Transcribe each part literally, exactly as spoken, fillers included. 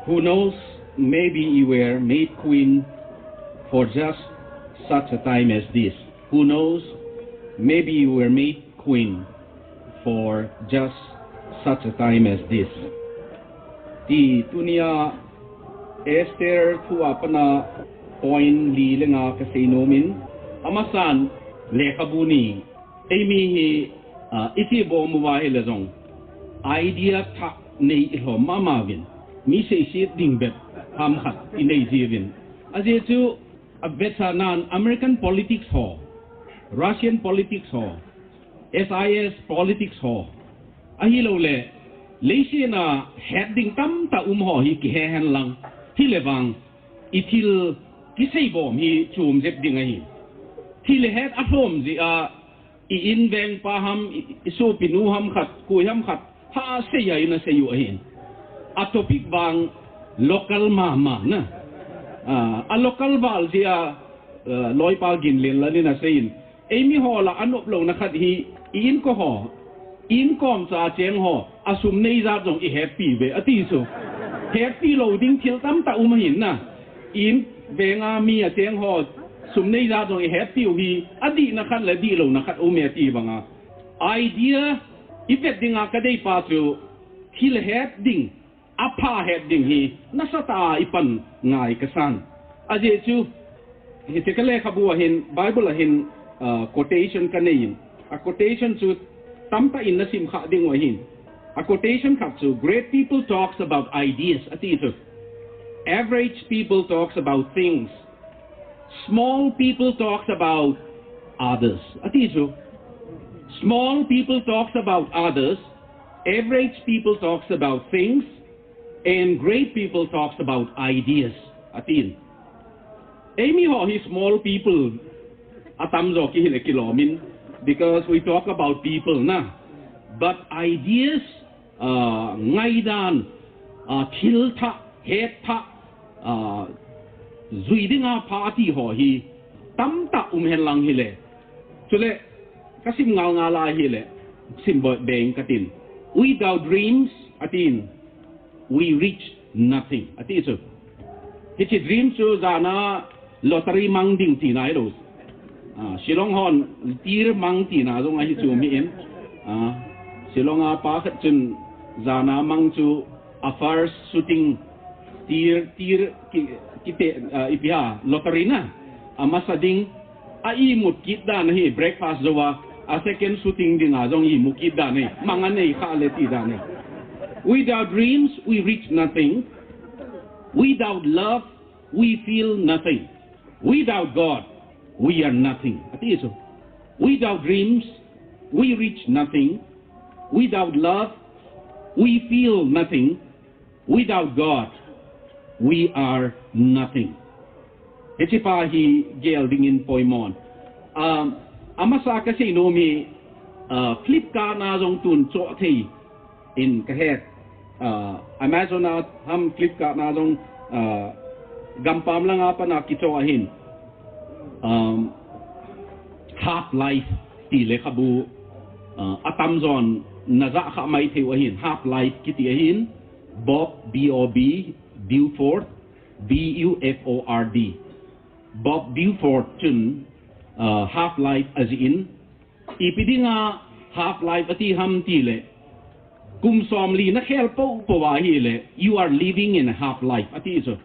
Who knows, maybe you were made queen for just such a time as this. Who knows, maybe you were made queen for just such a time as this. Ti tunia Esther thu a pana point li le nga kasei nom in, amasan lekhabu ni, eimi hi, ah, iti bom uva hile jong, idea thah nei ilhom mama uvin, mi seiset ding bep ham khat inei jiuvin. Ajeh chu, a vetsa nan American politics ho, Russian politics ho, S I S politics ho, ahilouleh, leiset a het ding tamtah um ho hi kihe hen lang, hile vang, i thil kisei bom hi chom jep ding ahi. Thil het alhom jeh a, i inveng pa ham, i, i sopinu ham khat, koi ham khat, ha sei a ina sei u ahin. A topic vang local mama na. Ah, a local val jeh a, ah, loipa Ginlian la ni na sei in. Eimi ho la anop louna khat hi, i inko ho, inkom cha cheng ho, a sum nei jat jong i hetpi ve, ati chu. Hetpi lou ding thil tamtah um ahin na. Inveng a mi a cheng ho, sum nei jat jong i hetpi u hi, adihna khat le dihlouna khat um e ati banga. Idea, i vet dinga kadei pa chu, thil het ding, apha het ding hi, nasatah a i pan ngai kasan. Ajeh chu, hiche ka lekhabu a hin, Bible a hin, ah, quotation kanei in. A quotation chu tamtah in nasim kha ding u ahin. A quotation khat chu, "Great people talks about ideas," ati chu. "Average people talks about things. Small people talks about others," ati chu. "Small people talks about others. Average people talks about things. And great people talks about ideas," atin. Eimi ho hi small people atam jo kihile kilom in, because we talk about people na. But ideas, ah, ngaidan, ah, thil thah, het thah, ah, jui dinga pha ati ho hi tamtah um hen lang hile. Chule, kasim ngal ngal a hile, sim beng katin. "Without dreams," atin, "we reach nothing," ati chu. Hiche dream chu jana lottery mang ding tina hilou. Ah, Shillong hon tir mang tina jong ahi chu mi in. Ah, Shillong a pa khat chun jana mang chu a first shooting tir, tir ki, kite, ah, ipi ham, lottery na. Amasa ding, a imut kit dan ahi, breakfast jouva, a second shooting dinga jong imut kit dan ahi, mang anei kha le ti dan ahi. "Without dreams, we reach nothing. Without love, we feel nothing. Without God, we are nothing," ati chu. "Without dreams, we reach nothing. Without love, we feel nothing. Without God, we are nothing." Hiche pa hi gel dingin poimon. Um, amasa kasei nom hi, uh, Flipkart na jong tun choh thei in kahet. Uh, Amazon a ham Flipkart na jong, uh, gampam langa pana kichoh ahin. Um, Half Life ti lekhabu, uh, atam jon najah kha maithei u ahin. Half Life kiti ahin. Bob, B O B, Buford, B U F O R D. Bob Buford chun, uh, half life ajih in, ipi dinga half life ati ham tile, kum somli nakhel popo ahile, you are living in a half life ati chu.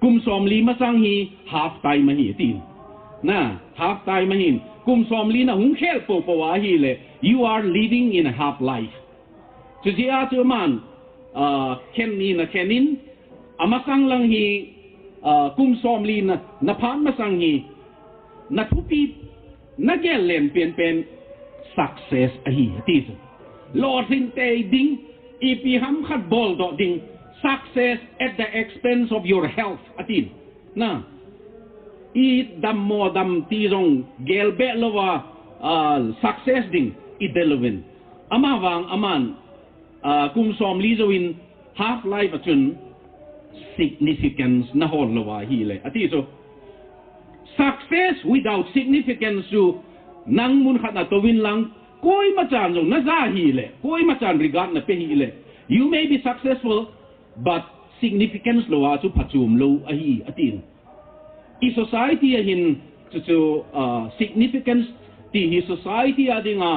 Kum somli masang hi half time ahi ati. Na, half time ahin, kum somli nahung khel popo ahile, you are living in a half life. Chujeh a chu aman, ah, khen ni nakhen in, amasang lang hi, ah, kum somli na, naphat masang hi, nathupi, nagel len penpen, success ahi, ati chu. Lolhing tei ding, ipi ham khat boldoh ding, success at the expense of your health, ati. Na, idammo dam ti jong gelbeh louva, ah, success ding, idel uvin. Amavang aman, ah, kum somli jouvin half life a chun significance nahol louva ahile. Ati chu, success without significance chu nang mun khat natouvin lang, koima chan jong naja hile, koima chan regard nape hile, you may be successful, but significance lou a chu phachom lou ahi atin. I society a hin chu chu, ah, significance ti hi society a dinga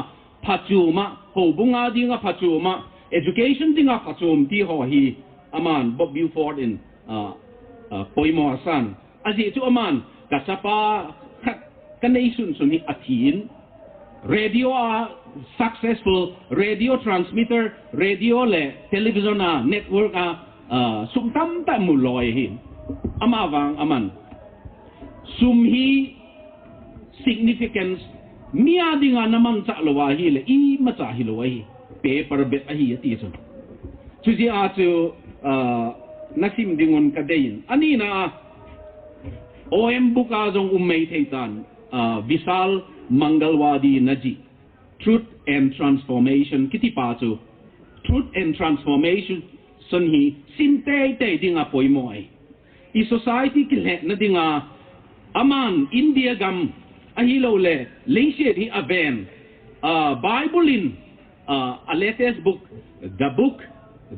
phachom a, houbung a dinga phachom a, education dinga phachom ti ho hi aman Bob Buford in, ah, ah, poimo asan. Ajeh chu aman ka chapa khat ka nei sunsun hi athin, radio a successful radio transmitter, radio le television a network a, ah, sum tamtah mu loi hi. Amavang aman sum hi significance mi a dinga na manchah lou ahile imacha hilou ahi. Paper bet ahi ati chu. Chujeh a chu, ah, na sim dingun ka deiyin. Anina a, O M book a jong um mai thei tan, ah, Vishal Mangalwadi in ajih, Truth and Transformation kiti pa chu. Truth and Transformation hi sim teitei dinga poimo ahi. I society kilhehna dinga aman India gam ahilouleh leiset hi aven, ah, Bible in, ah, a latest book, The Book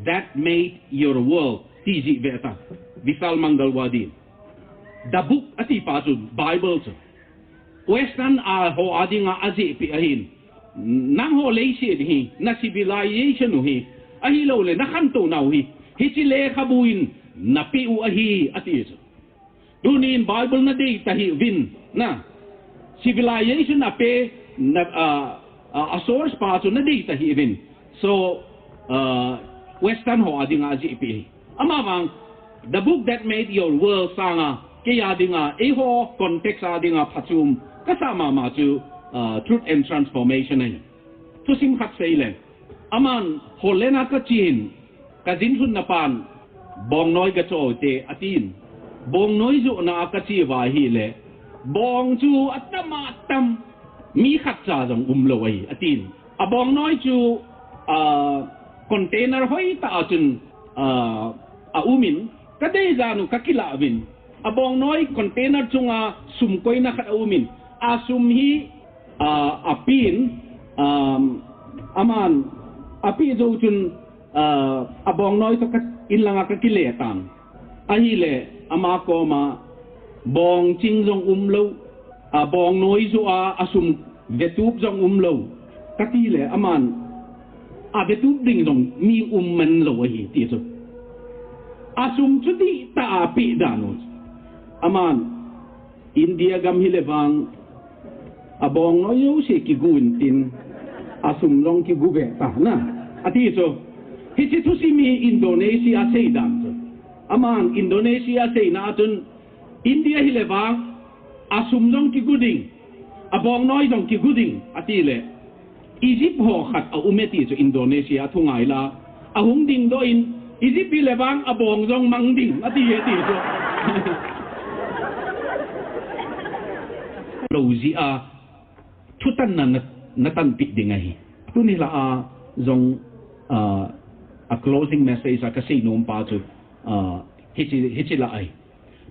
That Made Your World, ti jih ve ta, Vishal Mangalwadi. The Book ati pa chu Bible chu. Western a ho a dinga ajihpeh ahin, nangho leiset hi, na civilization u hi, ahilouleh na khantouna u hi, hiche lekhabu in na peh u ahi, ati chu. Tunin Bible na dei tahih uvin, na civilization a pe, na, a, a, a source pa chu na dei tahih uvin. So, uh, Western ho a dinga ajihpeh hi. Amavang, The Book That Made Your World sanga, kei a dinga, eiho context a dinga phachom kasah mama chu, uh, Truth and Transformation ahi. Thusim khat seile, aman Holland a kachen, ka jinlhunna pan, bongnoi gacho te atin. Bongnoi johna a kache uva ahile, bong chu atam atam, mi khatcha jong umlou ahi atin. Abongnoi chu, ah, container hoitah a chun, ah, aumin, kadei jan u kakilah uvin. Abongnoi container chunga sum koina khat aumin. Asum hi, ah, apen, um, aman, ape jou chun, ah, abongnoi toh ka, in langa kakile tan. Ahile, ama koma, bong ching jong umlou, abongnoi joh a, asum vetup jong umlou. Katile, aman, avetup ding jong mi um manlou ahi, ti chu. Asum chu dihtah a pe dan u. Aman, India gam hile vang, abongnoi jouse kigu intin, asum jong kigu ve ta na, ati chu. Hiche thusim hi Indonesia a seidan chu. Aman Indonesia a seina a chun, India hile vang, asum jong kigu ding, abongnoi jong kigu ding, atile. Egypt ho khat aume ti chu Indonesia a thu ngai la. Ahung dingdoh in, Egypt hile vang abong jong mang ding, ati e ti chu. Lou jeh a, thutanna na, na tanpeh ding ahi. Tuni la a jong, ah, a closing message a kasei nom pa chu, ah, hiche, hiche la ahi.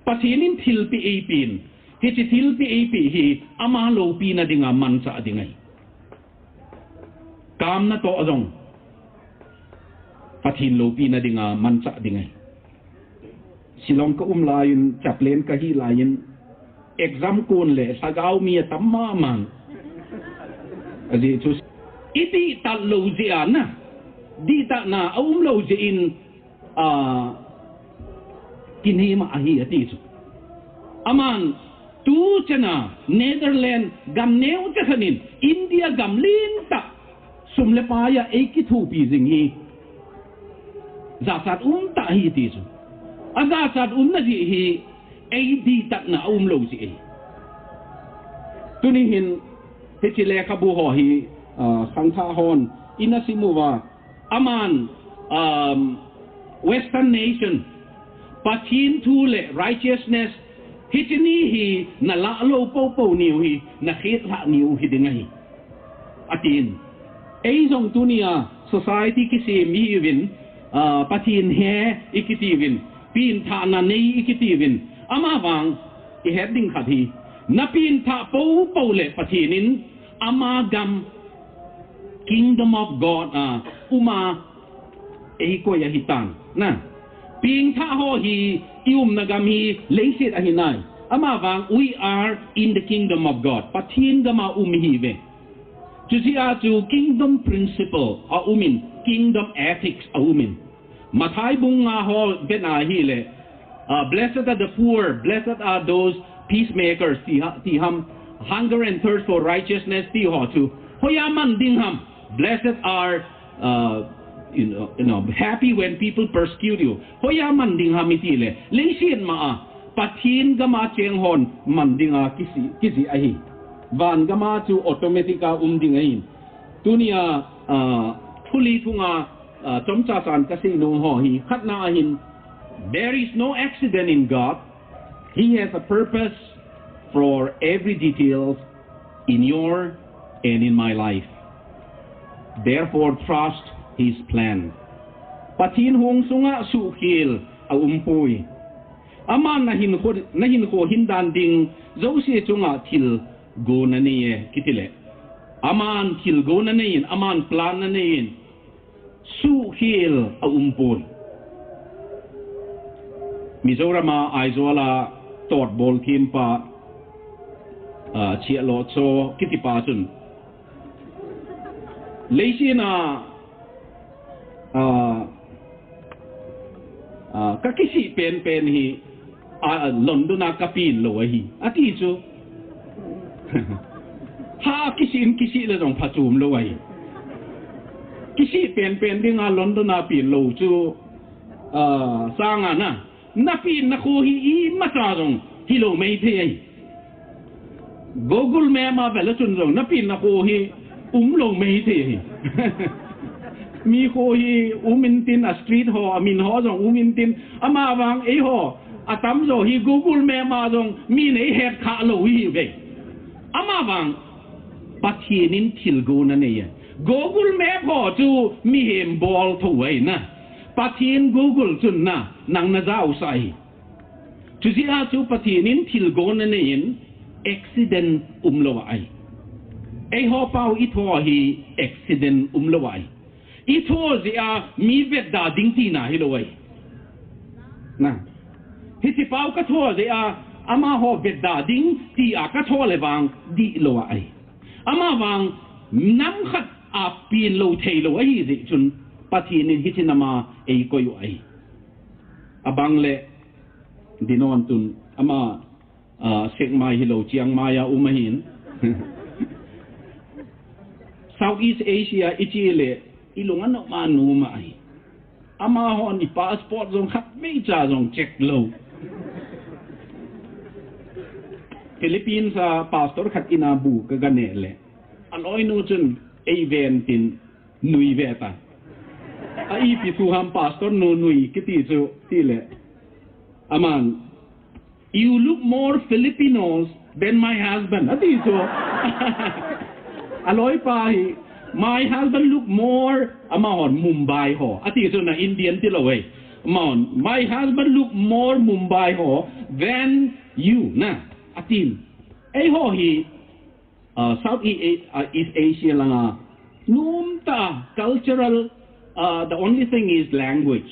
Pathen in thilpeh eipeh in, hiche thilpeh eipeh hi ama loupina dinga manchah ding ahi. Kam natoh jong, Pathen loupina dinga manchah ding ahi. Shillong kaum laiyin, chaplain kahi laiyin, exam kon le lhagao mi atam mama. Ajeh chu, idihtat lou jeh a na, dihtahna aumlou jeh in, ah, kinema ahi ati chu. Aman, tuchan a, Netherlands gam neocha khat in, India gam lentah, sum le pai a eikithopi jing hi, jachat umtah ahi ti chu. Ajachat umna jeh hi, eidihtatna aumlou jeh ahi. Tuni hin, hiche lekhabu ho hi, ah, khangthah hon, ina sim uva, aman, um, Western nation, Pathen thu le righteousness, hiche ni hi nalah lou poupou niu hi, nakhetlhah niu hiding ahi, atin. Eijong tunia society kisem ihiuvin, ah, Pathen he ikitiuvin, penthahna nei ikitiuvin, amavang ihet ding khat hi, napenthah poupou le Pathen in ama gam, Kingdom of God a uma eikoi ahitan, na. Pengthah ho hi, i umna gam hi leiset ahi nai. Amavang, we are in the kingdom of God. Pathen gam a um ihiuve. Chujeh a chu kingdom principle aumin, kingdom ethics aumin. Mathai bung nga ho vet a ahile, uh, "Blessed are the poor, blessed are those peacemakers," ti ha, ti ham, "hunger and thirst for righteousness," ti ho chu. Hoiya man ding ham, "Blessed are, uh, you know, you know, happy when people persecute you." Hoiya man ding ham itile, leiset ma a, Pathen gam a cheng hon man ding a kisi, kisi ahi. Van gam a chu automatic a um ding ahi. Tunia, uh, thuli thunga, uh, chomcha chan kasei nom ho hi, khatna ahin, there is no accident in God. He has a purpose for every details in your and in my life. Therefore, trust his plan. Pathen hong sunga suhkhel aumpoi. Aman nahinkho, nahinkho hin dan ding jouse chunga thilgon anei e, kitile. Aman thilgon anei in, aman plan anei in. Suhkhel aumpoi. Mizoram a Aizawl a totbol thempa, ah, Chialocho kitipa chun, leiset a, ah, ah, kakisih penpen hi, a, London a kapen lou ahi, ati chu. Ha, kisih in kisih le jong phachom lou ahi. Kisih penpen dinga London a pen lou chu, ah, sanga na, napenna kho hi imacha jong hilou maithei ahi. Google Map a vel a chun jong napenna kho hi umlou maithei ahi. Mi kho hi um intin, a street ho, amin ho jong um intin, amavang eiho atamjo hi Google Map a jong min eihet khalou ihiuve. Amavang Pathen in thilgon anei e. Google Map ho chu mihem bol thou ahi na. Pathen Google chun na, nang najaosah ahi. Chujeh a chu Pathen in thilgon anei in, accident umlou ahi. Eiho pau itho hi accident umlou ahi. Itho jeh a mi vetda ding tina hilou ahi. Na. Hiche pau katho jeh a, amaho vetda ding tia katho le vang dihlou ahi. Amavang nam khat a pen lou thei lou ahi jeh chun Pathen in hiche nam a eikoi u ahi. Abang le Dinon tun ama, ah, Sekmai hilou, Chiang Mai a um ahin. Southeast Asia iche le ilung anom anom ahi. Amahon i passport jong khatvei cha jong check lou. Philippines a pastor khat in a bu kaga neh le, aloinu chun eiven tin nui ve ta. A ipi thu ham pastor nu nui kiti chu tile, aman, "You look more Filipinos than my husband," ati chu. Aloipa hi, "My husband look more," amahon, "Mumbai ho," ati chu, na Indian tilou ahi. Amahon, "My husband look more Mumbai ho than you," na, atin. Eiho hi, ah, South East, ah, East Asia langa nomtah a cultural, ah, the only thing is language.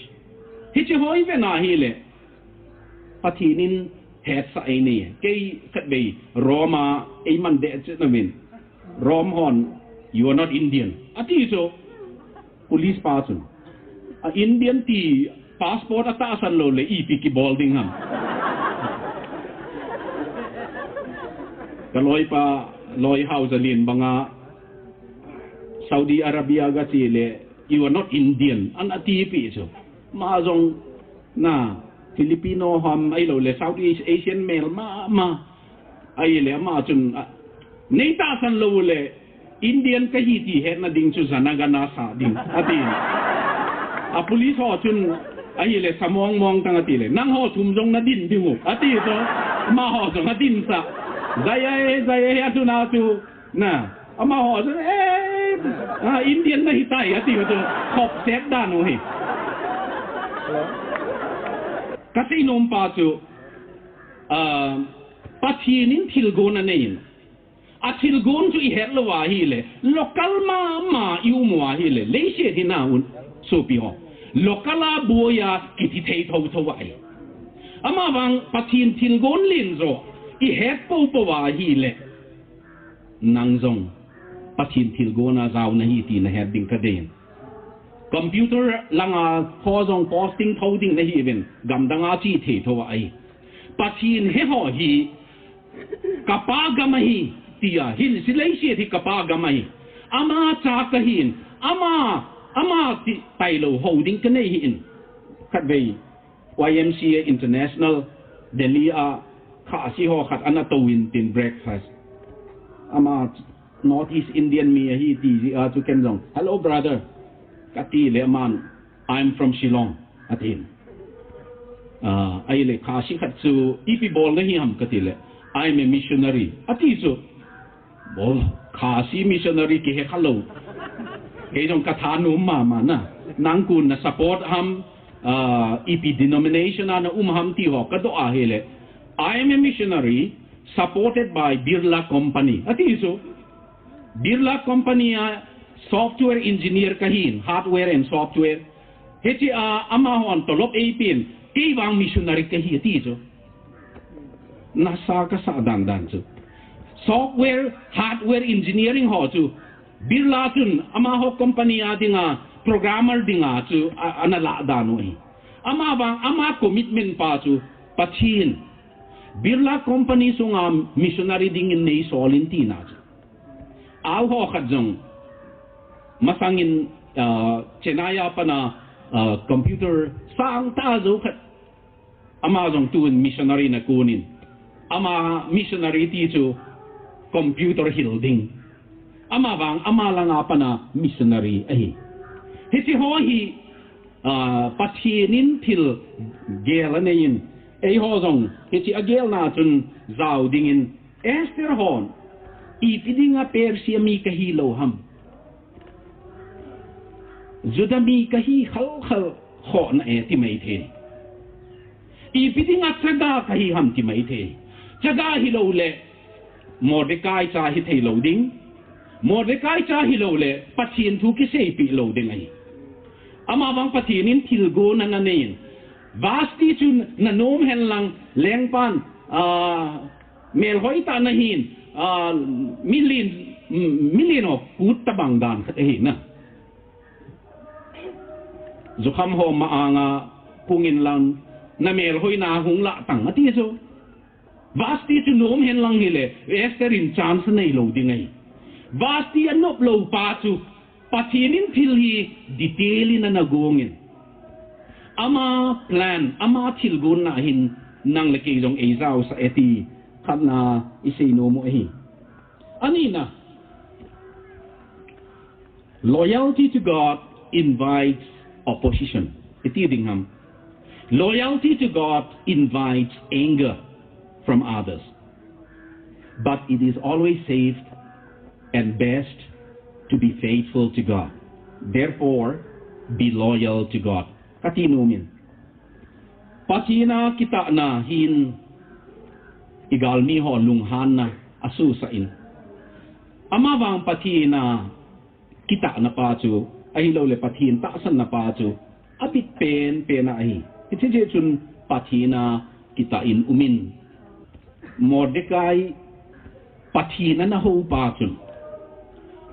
Hiche ho ivet na hile, Pathen in hetsah einei. Kei khatvei Rome a eiman deh chet nauvin, Rome hon, "You are not Indian," ati chu. Police pa chun, "A Indian ti passport atahsan lou le ipi kibol ding ham?" Kaloipa, loi hao jalin banga Saudi Arabia gache le, "You are not Indian," ana tipi chu. Ama jong na Filipino ham ahilou le Southeast Asian mel mama. Ahile ama chun, a, "Nei tahsan lou le, Indian kahi ti hetna ding chu jana gana sa ding," ati. A police ho chun, ahile sa mong mong tang ati le, "Nangho thum jong nadin ding u," ati chu, amaho jong adin sa. Jai e, jai e, athuna chu, na, amaho chun, "Eh, ah, Indian nahi tai," ati chu, khop set dan u hi. Kasei nom pa chu, ah, Pathen in thilgon anei in. Athilgon chu ihet lou ahile, local mama i um u ahile, leiset hi na un, sopi ho. Local a buai a kiti thei thotho ahi. Amavang Pathen thilgon len jo i het popo ahile, nang jong Pathen thilgon a jao nahi ti nahet ding kadei. Computer langa ho jong posting tho ding nahiuvin, gamdang a che thei tho ahi. Pathen he ho hi kapa gam ahi, tia hin silei si ahi, kapa gam ahi. Ama cha kahin, ama, ama ti tailou ho ding kanei hi in. Khatvei Y M C A International, Delhi a, Khasi ho khat ana touvin tin breakfast. Ama North East Indian mi ahi ti jeh a chu ken jong, "Hello, brother," kati le aman, "I'm from Shillong," atin. Ah, ahile Khasi khat chu, "Ipi bol nahi ham?" kati le, "I'm a missionary," ati chu. Bol, Khasi missionary kihe khalou. Kei jong kathanom mama na. Nang koi na support ham, ah, ipi denomination a na um ham ti ho kadoh ahile, "I am a missionary supported by Birla Company," ati chu. Birla Company a software engineer kahin, hardware and software. Hiche a amahon tolop eipen, kei vang missionary kahi ati chu. Nasa kasah dan dan chu. Software, hardware engineering ho chu, Birla chun amaho company a dinga programmer dinga chu a, ana lah dan u ahi. Amavang ama commitment pa chu, Pathen, Birla Company sunga missionary dingin nei sol in tina chu. Aoho khat jong, masangin, ah, Chennai a pana, ah, computer sangtah jou khat. Ama jong tun missionary na konin. Ama missionary ti chu computer hil ding. Amavang ama langa pana missionary ahi. Hiche ho hi, ah, Pathen in thil gel anei in. Eiho jong, hiche agelna chun jao dingin Esther hon, ipi dinga Persia mi kahi lou ham. Juda mi kahi khal khal khoh na e ti mai thei. Ipi dinga chaga kahi ham ti mai thei. Chaga hilou le Mordecai cha hi thei lou ding. Mordecai cha hilou le Pathen thu kiseipi lou ding ahi. Amavang Pathen in thilgon ana nei in. Vasti chun na nom hen lang lengpan, ah, Melhoi tah nahin, ah, milen, milen ho kut tabang dan khat ahi na. Jukham ho ma anga pungin lang na melhoina hung lah tang ati chu. Vasti chu nom hen lang hile, Esther in chance nei lou ding ahi. Vasti anop lou pa chu, Pathen in thil hi detail in ana gong in. Ama plan, ama thilgon na hin nang le kei jong ei jaosah e ti khatna i seinom u ahi. Anina, loyalty to God invites opposition. Iti ding ham. Loyalty to God invites anger from others. But it is always safe and best to be faithful to God. Therefore, be loyal to God. Kati nomin. Pathen a kitahna hin i galmi ho lunghanna asusah in. Amavang Pathen a kitahna pa chu, ahilou le Pathen tahsanna pa chu, abit pen pen a ahi. Hiche jeh chun Pathen a kitah in umin. Mordecai Pathen ana hou pa chun.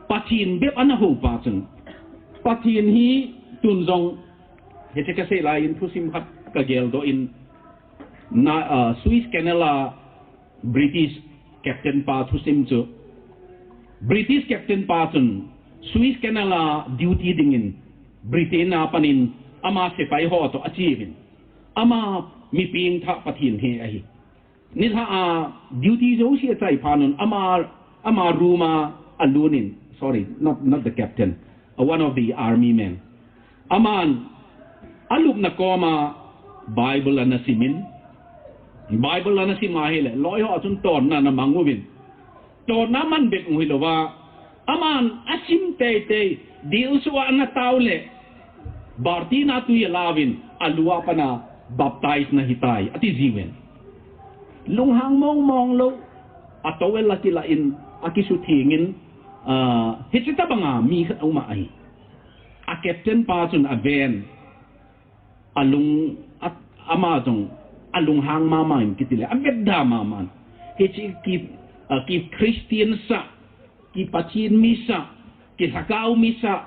Pathen bep ana hou pa chun. Pathen hi tun jong hiche kasei lai in thusim khat kagel doh in na, ah, Suez Canal a British captain pa thusim chu. British captain pa chun Suez Canal a duty dingin Britain a panin ama sepai ho toh ache uvin. Ama mi pengthah Pathen he ahi. Nilhah a duty jouse achai phat un ama, ama room a alut in, sorry, not, not the captain, uh, one of the army men. Aman, alupna koma Bible ana sim in, Bible ana sim ahile, loi ho chun tonna ana mang uvin. Tonna man bep u hilouva, aman asim teitei, dilsu a ana tao le, baltin a tui alauvin, alu a pat a baptize nahitai, ati jiuvin. Lunghang mong mong lou, a towel akilah in, akisutheng in, ah, hiche tobang a mi khat aum ahi. A captain pa chun aven, alung, a, ama jong alunghang mama in kiti le, avetda mama in. Hiche ki, a, ki Christian sa, ki Pathen mi sa, ki lhagao mi sa,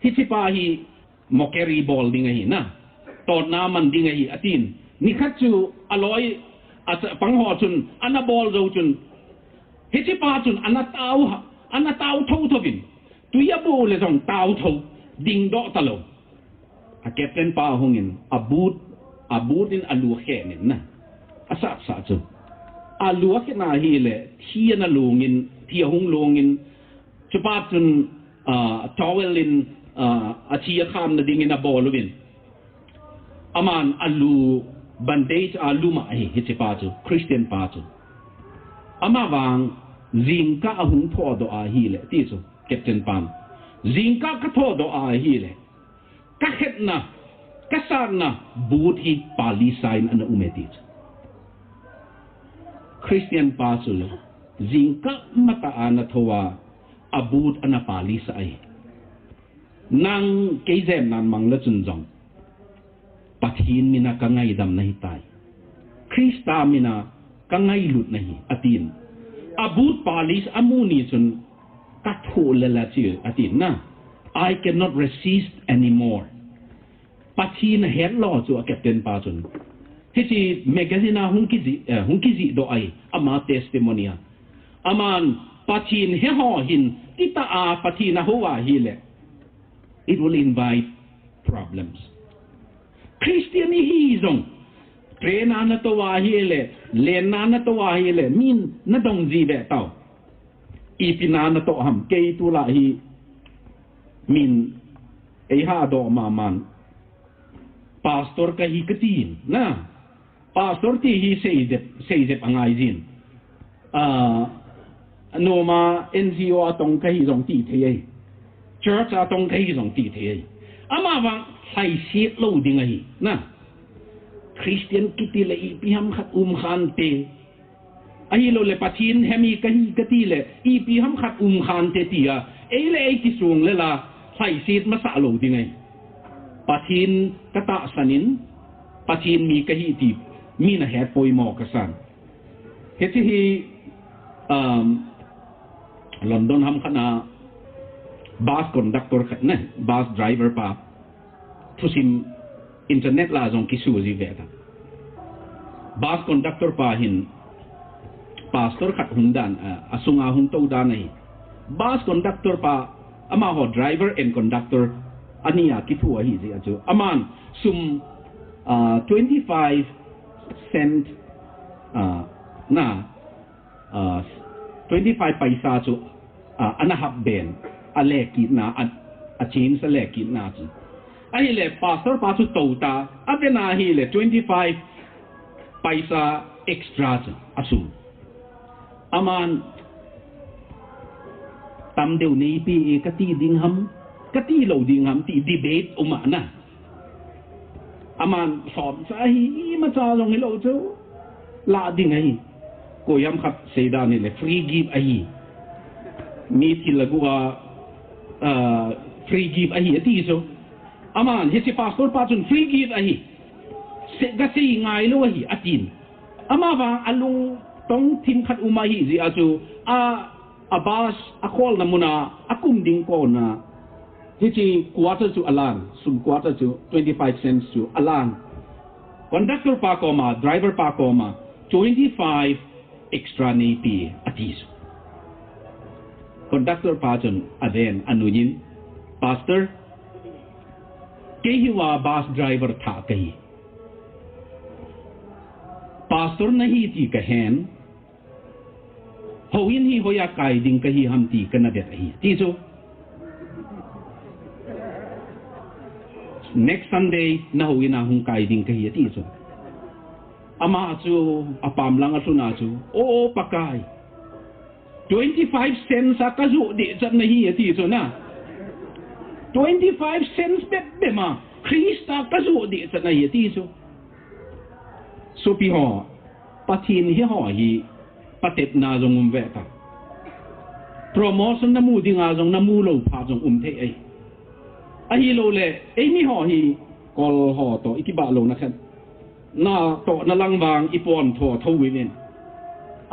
hiche pa hi mockery bol ding ahi na. Totna man ding ahi, atin. Nikhat chu aloi, a, pang ho chun ana bol jou chun, hiche pa chun ana tao, ana tao thotho vin. Tui abu le jong tao tho, dingdoh talou. A captain pa hungin, a boot, a boot in alu akhen in na. Asat sat chu. Alu akhen ahile, thi ana lungin, thi ahung lungin, chupa chun, a, towel in, a, athi akhamna dingin abol uvin. Aman alu bandage a lum ahi, hiche pa chu, Christian pa chu. Ama vang, jingkah ahung thodoh ahile, ti chu, captain pan. Jingkah ka thodoh ahile, ka khetna, ka satna, boot hi palisah in ana um e ti chu. Christian pa chu le, jingkah matah a ana tho a, a boot ana palisah ahi. Nang kei jemnan mang le chun jong, Pathen mina ka ngaidam nahi tai. Christa mina ka ngailut nahi, atin. A boot polish amu ni chun ka thoh le la chi, atin na. I cannot resist anymore. Pathen ahet lou chu a captain pa chun. Hiche magazine a hung kijih, eh, hung kijih doh ahi, ama testimony a. Aman Pathen he ho hin, tita a Pathen ahou ahile. It will invite problems. Christian ihi jong, train a natou ahile, len a natou ahile, min nadong ji ve tao. Ipi na natou ham, kei tulai hi, min, eiha doh maman. Pastor kahi katin, na. Pastor ti hi seijep, seijep angai jin. Ah, noma N G O a tong kahi jong ti thei ahi. Church a tong kahi jong ti thei ahi. Ama vang lhaiset lou ding ahi, na. Christian kiti le ipi ham khat um khante. Ahilou le Pathen he mi kahi kati le, ipi ham khat um khante tia, ei le ei kisung le la, lhaiset masa lou ding ahi. Pathen ka tahsan in, Pathen mi kahi ti, mi nahet poimo kasan. Hiche hi, um, London ham khat na, bus conductor khat na, bus driver pa. Thusim internet la jong kisu ji ve ta. Bus conductor pa hin pastor khat hung dan, a, asunga hung tou dan ahi. Bus conductor pa, amaho driver and conductor ania kithu ahi ji a chu. Aman sum, a, twenty-five cent, a, na, a, twenty-five paisa chu, a, ana hap ben, a lekitna, a, a change a lekitna chu. Ahile, pastor pa chu tou ta, aven ahile, twenty-five paisa extra chu, asum. Aman, tam deu neipe e kati ding ham, kati lou ding ham, ti debate um ana. Aman som sa hi, imacha jong hilou chu. La ding ahi. Koiham khat seidan hile free gift ahi. Mi thil lagu a, ah, free gift ahi, ati chu. Aman, hiche pastor pa chun free gift ahi. Se, gasei ngailou ahi, atin. Amavang alungtong thim khat um ahi jeh a chu, a, a bus, akholna muna, akum ding kona. Hiche quarter chu alan, sum quarter chu twenty-five cents chu alan. Conductor pa koma, driver pa koma, twenty-five extra neipe, ati chu. Conductor pa chun aven, anuiyin, Pastor, kei hi va bus driver thah kahi. Pastor nahi ti kahen, houin hi hoiya kai ding kahi ham ti kana vet ahi, ti chu. Next Sunday, na houin a hung kai ding kahi, ati chu. Ama chu, apam lang alhun a chu, O, O Pakai. Twenty-five cents a kajoh deh chat nahi, ati chu na. Twenty-five cents bep bep ma, Christa kajoh deh chat nahi, ati chu. Sopi ho, Pathen he ho hi, patepna jong um ve ta. Promotion namu dinga jong namu lou pha jong um thei ahi. Ahilou le, eimi ho hi, Kol ho toh i kibah louna khat. Na toh na lang vang i pon tho tho uvin.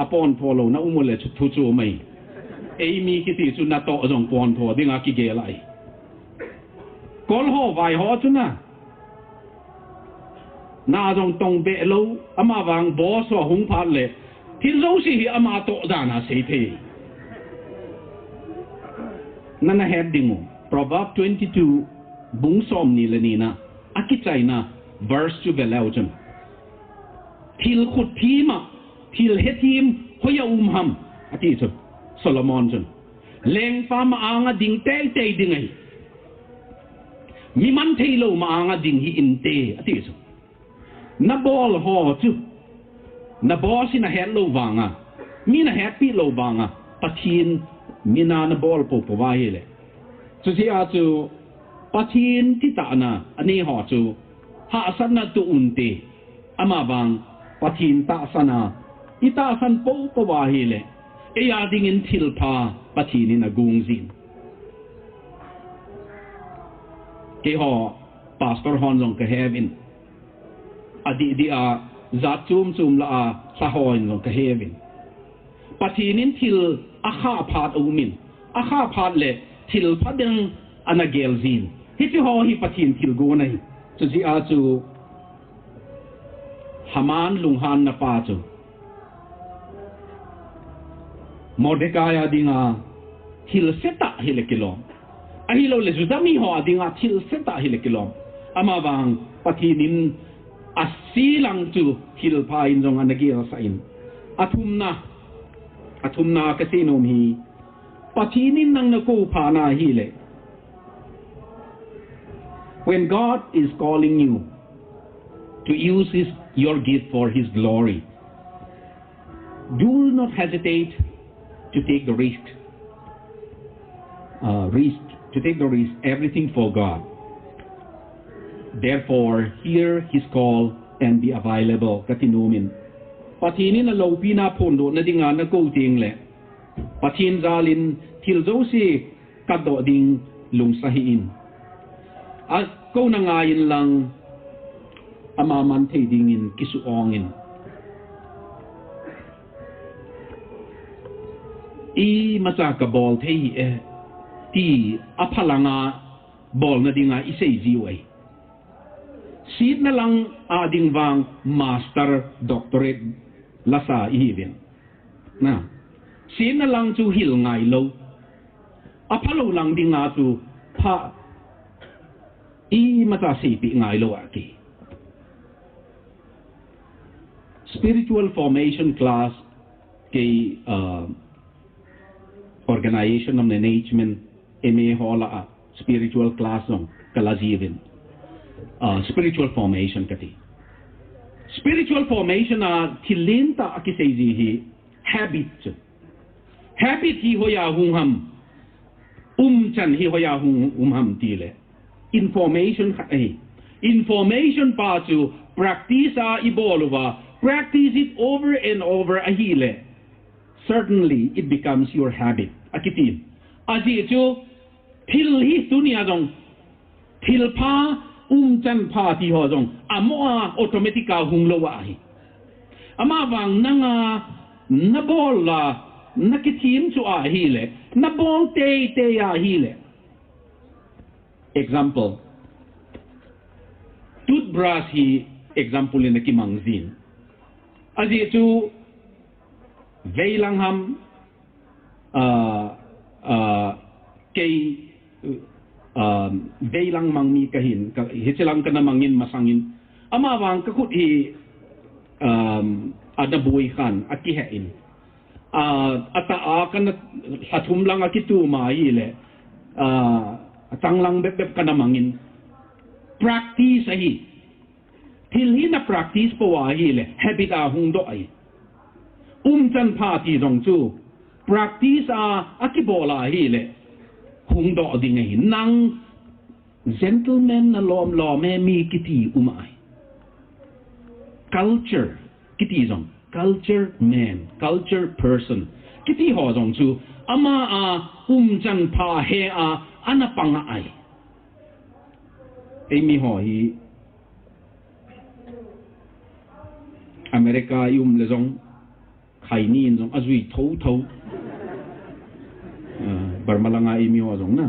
A pon tho louna um le chu thu chu mai. Ei mi kiti chu na toh jong pon tho dinga kigel ai. Kol ho vai ho chu na. Na jong tong be lo, ama vang boss ho hung phat le. Thil jouse hi ama toh dan a sei thei. Na na het ding u. Proverb twenty-two, bung som ni le ni na. A kichaina, verse chu ve leu chun. Thil khut thim a, thil he thim, hoiya um ham, ati chu. Solomon chun. Lengpa ma anga ding tei tei ding ahi. Mi man thei lo ma anga ding hi inte, ati chu. Na bol ho chu. Na boss in a het lo vanga. Mi na hetpi lo vanga. Pathen mina na bol po po va hi le. Chu si a chu Pathen ti ta na, ani ho chu. Hahsatna tu unte. Ama vang Pathen tahsan a. I tahsan po po va hi le. Ei a dingin thil pha Pathen in a gung jin. Kei ho, pastor hon jong ka hevin. A dih dih a, zat chum chum la a, hla hon jong ka hevin. Pathen in thil a kha phat a umin. A kha phat le, thil pha ding ana gel jin. Hichi ho hi Pathen thil gon ahi. Chu ji a chu, Haman lunghan na pa chu. Mordecai a dinga thil setah hi le kilom. Ahi lo le Judah mi ho a dinga thil setah hi le kilom. Ama vang Pathen in a silang chu thil pha in jong ana gel sa in. A thumna, a thumna ka sei nom hi. Pathen in nang na ko pha na hi le. When God is calling you to use his, your gift for his glory, do not hesitate to take the risk. Uh, risk, to take the risk, everything for God. Therefore, hear his call and be available. Ka ti nom in. Pathen in a lopi na phondoh na dinga na ko teng le. Pathen jal in thil jouse ka doh ding lungsa hi in. A ko na ngai in lang ama man thei dingin kisu ong in. Imacha ka bol thei hi e, ti a phalanga bol na dinga i sei jiu ai. Sit na lang a ding vang master doctorate lasa i hi vin. Na. Sit na lang chu hil ngai lo. A pha lo lang dinga chu pha imacha seipi ngai lo a ki. Spiritual formation class kei, uh, organization of management M A ho la a spiritual class jong ka la jiuvin. Uh, spiritual formation ka ti. Spiritual formation a thil lentah a kisei ji hi habit chu. Habit hi hoiya hung ham. Umchan hi hoiya hung um ham ti le. Information khat ahi. Information pa chu practice a i bol uva. Practice it over and over ahi le. Certainly, it becomes your habit. A kiti. A ji chu, thil hi tunia jong, thil pha, umchan pha ti ho jong, a mo a automatic a hung lo ahi. Ama vang nanga, na bol la, na kithim chu ahi le, na bol tei tei ahi le. Example. Toothbrush hi example in a kimang jin. A ji chu veilang ham, uh, uh, kei, uh, veilang mang mi ka hin, ka, hichilang ka na mangin masangin. Ama vang ka khut hi, um, a na bui khan, a kihe in. A, a ta a ka na, a thum lang a kitu ma hi le, a, a chang lang bep bep ka na mangin. Practice ahi. Thil hi na practice po ahi le, habit a hung doh ahi. Umchan pha ti jong chu, practice a, a kibol ahi le, hung doh ding ahi. Nang gentleman na lom lom e mi kiti um ahi. Culture, kiti jong, culture man, culture person. Kiti ho jong chu, ama a, umchan pha he a, ana pang ahi. Ei mi ho hi, America i um le jong, khaini in jong ajui thotho. Ah, Burma langa eimi ho jong na.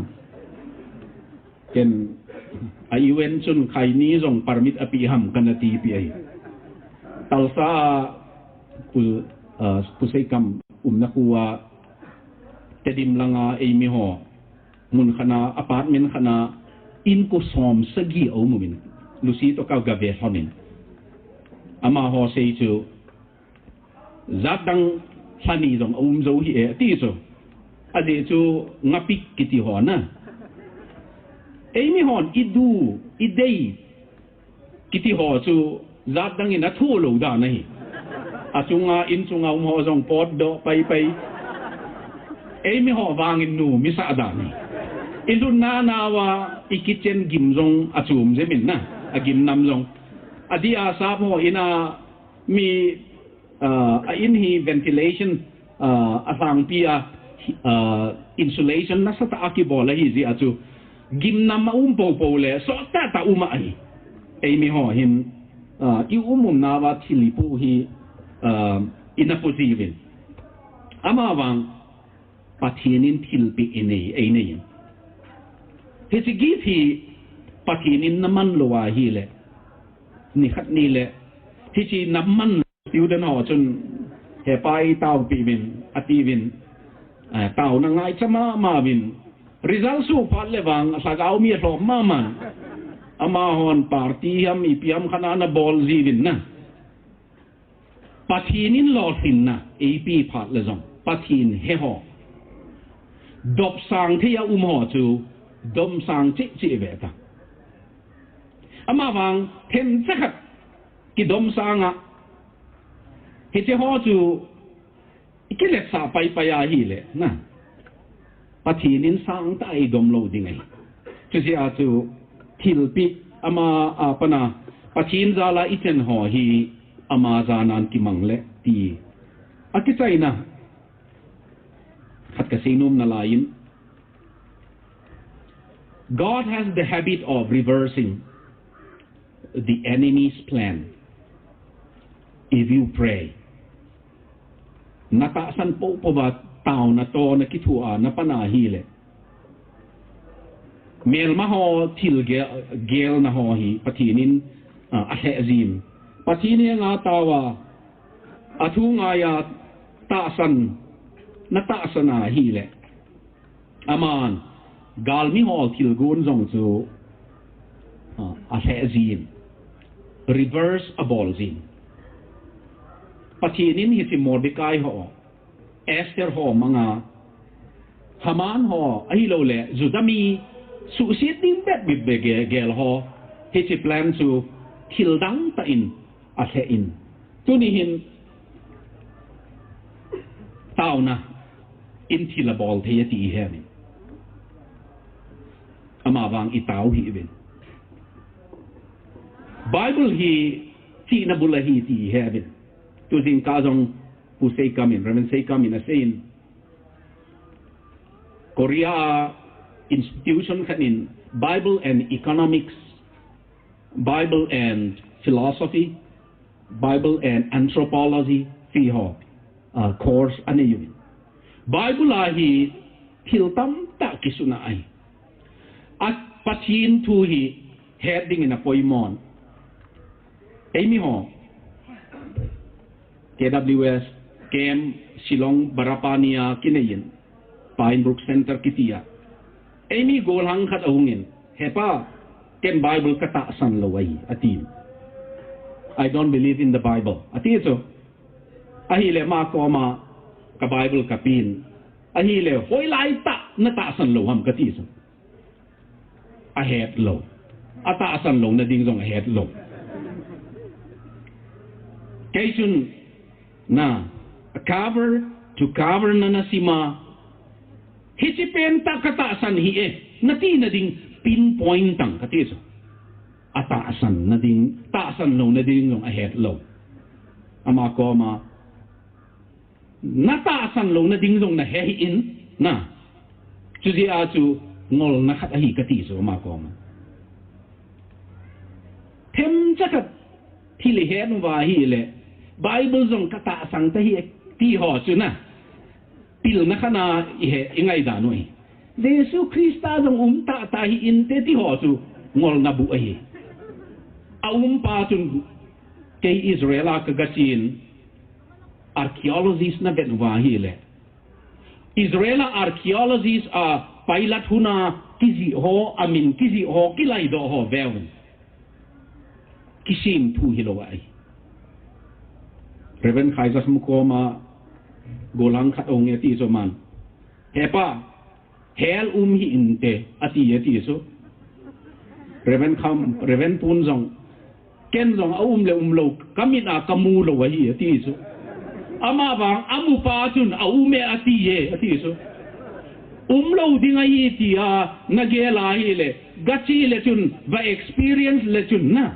Ken a U N chun khaini jong permit ape ham kana tipi ahi. Tulsa a Pu, ah, Pu Seikam umna khu a Tedim langa eimi ho mun khat na, apartment khat na, inko som sagi a um uvin. Lucy to ka gave lhonin. Amaho sei chu, jat dang lhani jong a um jo hi e, ti chu. Ajeh chu ngapik kiti ho na. Eimi hon i du, i dei, kiti ho chu jat dang in a thu lo dan ahi. A chunga, in chunga um ho jong potdoh pai pai. Eimi ho vangin nu mi sah dan ahi. I lhun na nau a i kitchen gim jong a chum jep in na, a gim nam jong. Adeh a sap ho in a mi, ah, a in hi ventilation, ah, a hlangpi a, ah, insulation nasatah a kibol ahi jeh a chu gim nam a um popo le sot tah tah um ahi. Eimi ho hin, ah, i um um nau a thil i pu hi, ah, i na pu jiuvin. Amavang Pathen in thilpeh i nei, ei nei in. Hiche gift hi Pathen in na man lou ahile, nikhat ni le, hiche na man student ho chun, "He pa, ei taopeh uvin," atiuvin. Eh, taona ngaicha mama uvin. Result suh phat le vang, lhagao mi alhom mama in. Amahon party ham, ipi ham khat ana bol jiuvin na. Pathen in lolhinna eipeh phat le jong, Pathen he ho domsang thei a um ho chu domsang cheh cheh ve ta. Amavang themcha khat kidomsang a, hiche ho chu i kiletsah pai pai ahile na, Pathen in sangtah a i dom lou ding ahi. Chujeh a chu thilpeh ama a pat a Pathen jal a i chen ho hi ama jal a kimang le ti. Akichaina khat ka seinom nalai in, God has the habit of reversing the enemy's plan if you pray. Na tahsan popo a taona toh na kithoa na pan ahile, melma ho thil ge-, gelna ho hi Pathen in, ah, alheh jin. Pathen henga taova, athu ngaiya tahsan, na tahsan ahile, aman galmi ho thilgon jong chu, ah, alheh jin, reverse abol jin. Pathen in hiche Mordecai ho, Esther ho manga, Haman ho, ahilouleh Judah mi suhset ding bep bep ge-, gel ho, hiche plan chu thil dang tah in alheh in. Tuni hin taona in thil abol thei ati ihet in. Amavang i tao hih uvin. Bible hi chihna bul ahi ti ihet uvin. Tu jingkah jong Pu Seikam in, Reverend Seikam in asei in, Korea institution khat in Bible and Economics, Bible and Philosophy, Bible and Anthropology, ti ho, ah, course anei uvin. Bible a hi thil tamtah kisun ahi. A Pathen thu hi het dingin apoimon. Eimi ho, K W S, camp, Shillong, Barapani a kinei in, Pine Brook Center kiti a. Eimi gollhang khat ahung in, "He pa, ken Bible ka tahsan lou ahi," ati. "I don't believe in the Bible," ati chu. Ahile ama koma, "Ka Bible ka pen. Ahile hoilai tah na tahsan lou ham?" kati chu. Ahet lou. Atahsan louna ding jong ahet lou. Kei chun, na, cover to cover na na sim a, "Hiche pen tah ka tahsan hih e," nati na ding pinpoint tang kati chu. Atahsan na ding, tahsan louna ding jong ahet lou. Ama koma, "Na tahsan louna ding jong na he hih in, na. Chujeh a chu ngolna khat ahi," kati chu ama koma. Themcha khat thil ihet uva ahile, Bible jong katahsang tahih e ti ho chu na, pilna khat a i he, i ngaidan u ahi. Jesu Christa jong um tahtah hih inte ti ho chu ngolna buh ahi. A um pa chun kei Israel a ka gachen, archaeologist na vet uva ahile, Israel a archaeologist a pilot huna kijih ho, amin kijih ho, kilaidoh ho veuvin. Kisim thu hilou ahi. Reverend Khaijasmu koma gollhang khat ahung e ati chu aman, "He pa, hell um hih inte," ati e ati chu. Reverend Kham, Reverend Pun jong, "Ken jong aum le umlou, kamit a kamu lou ahi," ati chu. Ama vang amu pa chun, "Aum e ati e," ati chu. Umlou ding ahi tia na gel ahile, gache le chun, va experience le chun na,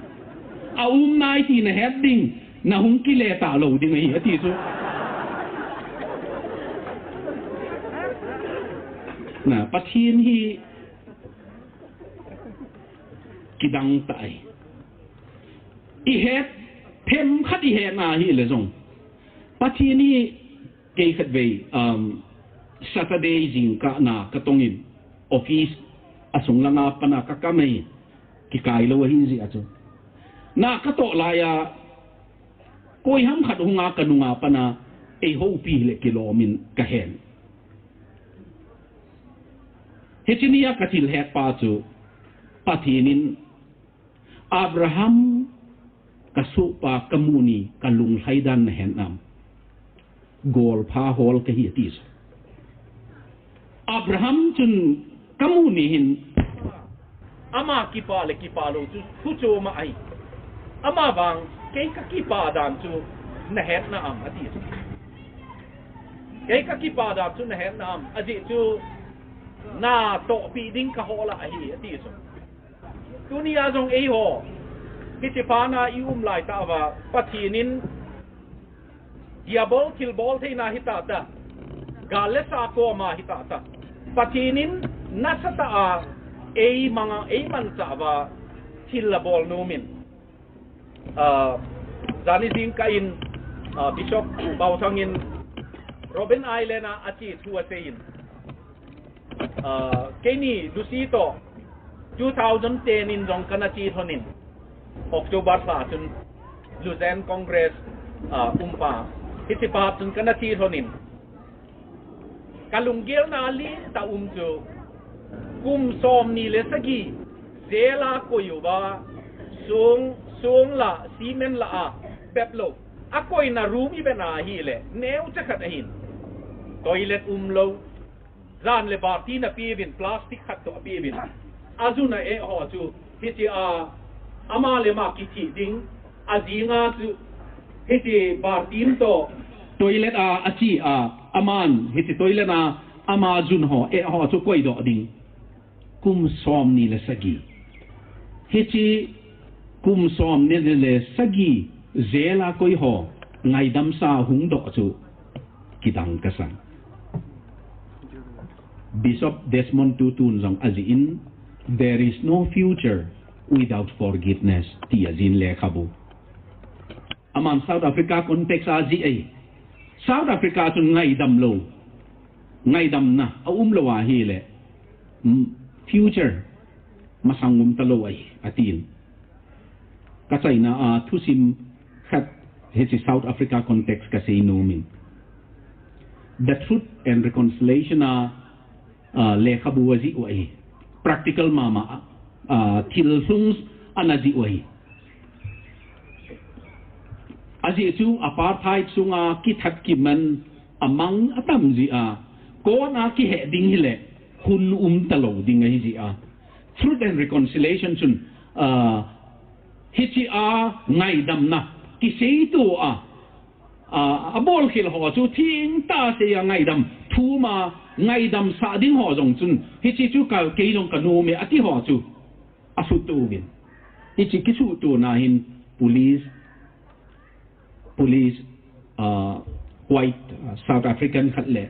aum nai ti na het ding, na hung kile talou ding ahi, ati chu. Na, Pathen hi kidang tah ahi. I het, themkhat i hetna ahile jong, Pathen hi, kei khatvei, um, Saturday jingkah na katongin, office a sung langa pat a kakam e, kikai lou ahi jeh a chu. Na katoh laiya, koiham khat hunga kanunga pat a eihoupi le kilomin kahen. Hiche nia kathil het pa chu, Pathen in, "Abraham, kasohpa kamu ni, kalunglhai dan nahet nam? Golpha hol kahi," ati chu. Abraham chun, "Kamu ni hin, ama kipah le kipah lou chu, thu chu ama ahi. Ama vang, kei kakipah dan chu nahet nam?" ati chu. "Kei kakipah dan chu nahet nam? Ajeh chu natohpi ding kahol ahi," ati chu. Tunia jong eiho, hiche phat a i um lai tah uva, Pathen in diabol thilbol theina hi tahtah, gal le sa koma hi tahtah, Pathen in nasatah a eimang a, eimanchah uva thil abol nomin. Ah, jani jingkah in, ah, Bishop Baothang in Robben Island a ache thu aseiyin, ah, keini Lucy toh two thousand ten in jong kana che lhonin, October lha chun Lausanne Congress, ah, umpa, hiche pa chun kana che lhonin, kalunggelna lentah um chu, kum somni le sagi jail a koi uva, song, song la, cement la a bep lou, akoina room i vet na ahile, neocha khat ahin, toilet umlou, jan le baltin apeuvin, plastic khat toh apeuvin, ajun a eh ho chu, hiche a, ama le ama kithi ding, ajing a chu, hiche baltin toh toilet a ache a, aman hiche toilet a ama jun ho, eh ho chu koidoh ding. Kum somni le sagi. Hiche kum somni le sagi jail a koi ho ngaidamsa hungdoh chu kidang kasang. Bishop Desmond Tutu in jong ajih in, "There is no future without forgiveness," ti ajih in lekhabu. Aman South Africa context a ajih ahi. South Africa chun ngaidam lou, ngaidamna aum lou ahile, mm, future masang um talou ahi, atin. Kachaina a thusim khat hiche South Africa context kasei nomin. The Truth and Reconciliation a, ah, lekhabu ajih u ahi. Practical mama, ah, thil lhung ana jih u ahi. Ajeh chu apartheid sunga kithat kiman amang atam jeh a, kona kiheh ding hile, hun um talou ding ahi jeh a. Truth and Reconciliation chun, ah, hiche a ngaidamna, kiseito a, ah, abolkhel ho chu thengtah a sei a ngaidam, thum a ngaidamsah ding ho jong chun, hiche chu ka, kei jong kanom e ati ho chu asuhto uvin. Hiche kisuhtona hin police, police, ah, white, ah, South African khat le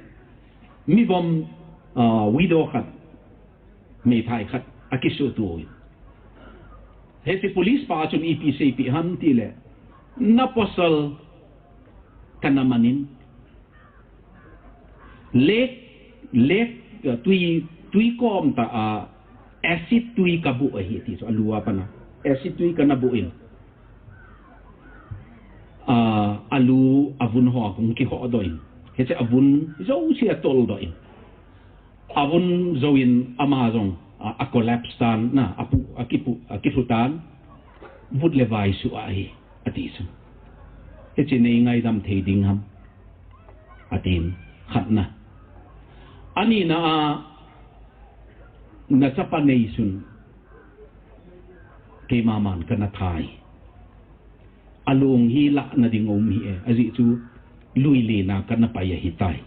mivom, ah, widow khat, meithai khat akisuhto uvin. Hiche police pa chun ipi seipeh ham tile, "Napasal kana manin, lake, lake, uh, tui, tui kom ta a, acid tui kaboh ahi ti chu, alu a pana. Acid tui kana boh in, uh, alu avun ho kong kihodoh in. Hiche avun jouse atoldoh in. Avun jou in ama jong, a, a collapse tan, na, apu, akipu, akilhu tan, vut le vai suh ahi, ati chu. Hiche nei ngaidam thei ding ham, atin, khatna. Anina a, nachapa neisun, keima man kana that e. Alung hi lahna ding um hi e, ajeh chu lui lena kana pai ahitai.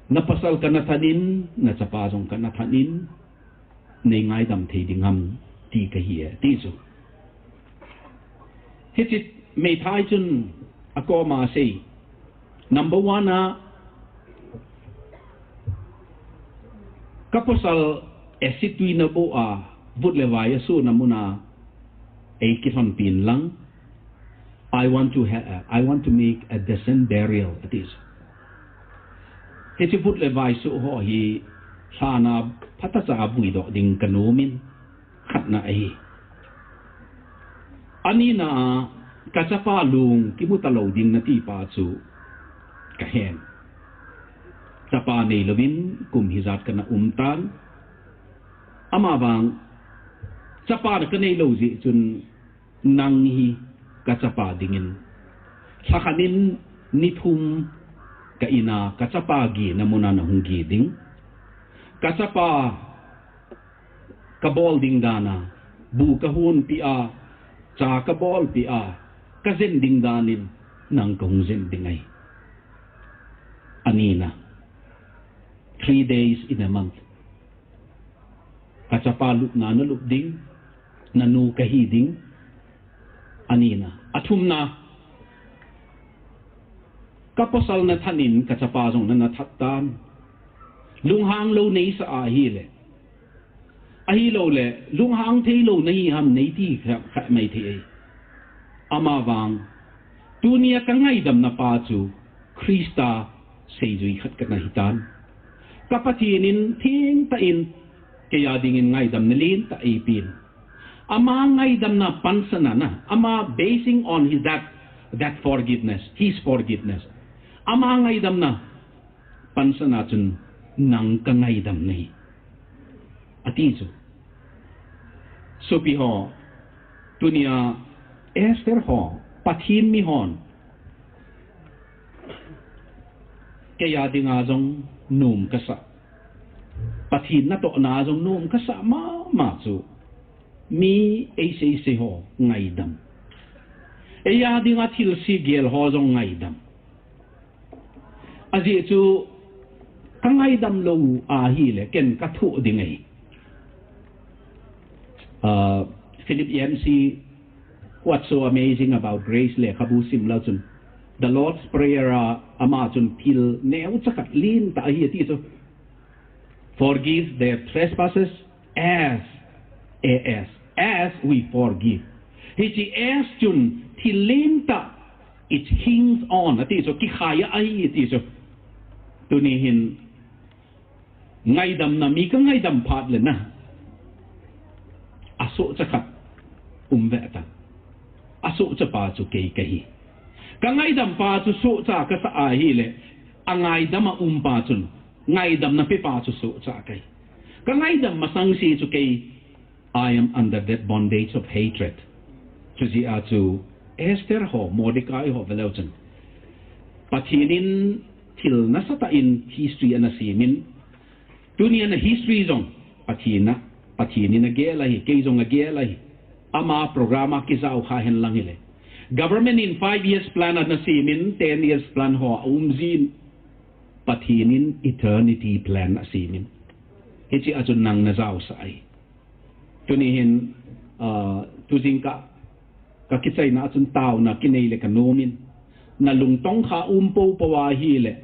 Napasal kana that in, nachapa jong kana that in, nei ngaidam thei ding ham ti kahi e, ti chu. Hiche meithai chun akoma asei. Number one a, kapasal acid tui naboh a, vut le vai asuhna muna, eikilhonpi in lang. I want to ha-, I want to make a decent burial, ati chu. Hiche vut le vai suh ho hi lhana phatah cha a vuidoh ding kanom in, khatna ahi. Anina a, kachapa lung kimu talou ding nati pa chu kahen. Chapa neilouvin kum hijat kana um tan. Amavang, chapa kanei lou jeh chun, nang hi kachapa dingin, lhakhat in ni thum ka in a kachapa gena muna nahung ge ding. Kachapa kabol ding dan a, bu kahonpeh a, cha kabolpeh a, kajen ding dan in nang kahung jen ding ahi. Anina, three days in a month. Kachapa lupna nalup ding, nanu kahi ding. Anina. Athumna, kapasal nathat in kachapa jong nana that tan. Lunghang lou neisah ahile, ahilouleh lunghang theilou nahi ham neiti kha, kha mai thei e. Amavang, tunia kangaidamna pa chu Christa seijui khat kana hitan. Ka Pathen in thengtah in keiya dingin ngaidamna lentah eipen. Ama ngaidamna pansatna, ama basing on his that, that forgiveness, his forgiveness. Ama ngaidamna pansatna chun nang kangaidam nahi, ati chu. Sopi ho, tunia Esther ho, Pathen mi hon keiya dinga jong nom kasah, Pathen natohna jong nom kasah mama chu mi eisei sei ho ngaidam. Eiya dinga thilse gel ho jong ngaidam. Ajeh chu kangaidam lou ahile ken kathoh ding ahi. Ah, Philip Yancey, What's So Amazing About Grace lekhabu sim leu chun, The Lord's Prayer a ama chun thil neocha khat lentah ahi ati chu. Forgive their trespasses as, A S, as we forgive. Hiche as chun thil lentah, it hinges on ati chu, kikhai a ahi ati chu. Tuni hin ngaidamna, mi kangaidam phat le na, asohcha khat um ve ta. Asohcha pa chu kei kahi. Kangaidam pa chu sohcha kasah ahile, angaidam a um pa chun ngaidamna pe pa chu sohcha kahi. Kangaidam masang se chu kei, I am under that bondage of hatred. Chujeh a chu Esther ho, Mordecai ho ve leu chun, Pathen in thil nasatah in history ana semin, tunia history jong Pathen a, Pathen in agel ahi, kei jong agel ahi. Ama program a kijao kha hen lang hile, government in five years plan ana semin, ten years plan ho aum jin, Pathen in eternity plan asemin. Hiche a chun nang najaosah ahi. Tuni hin, ah, tujingkah, kakichaina a chun taona kinei le kanomin. Nalungtong kha um poupou ahile,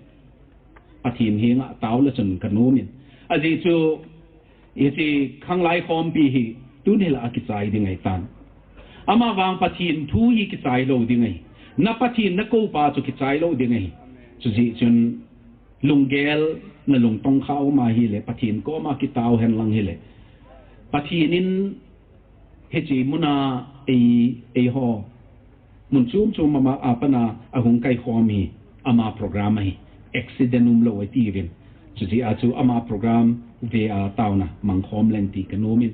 Pathen henga tao le chun kanomin. Ajeh chu, hiche khanglai khompi hi tuni lah a kichai ding ahitan. Amavang Pathen thu hi kichai lou ding ahi. Na Pathen na kou pa chu kichai lou ding ahi. Chujeh chun lunggel na lungtong kha um ahile, Pathen koma kitao hen lang hile, Pathen in hiche muna ei, eiho mun chom chom ama a pana ahung kaikhom hi ama program ahi. Accident umlou atiuvin. Chujeh a chu ama program ve a taona mangkhom leng ti kanom in.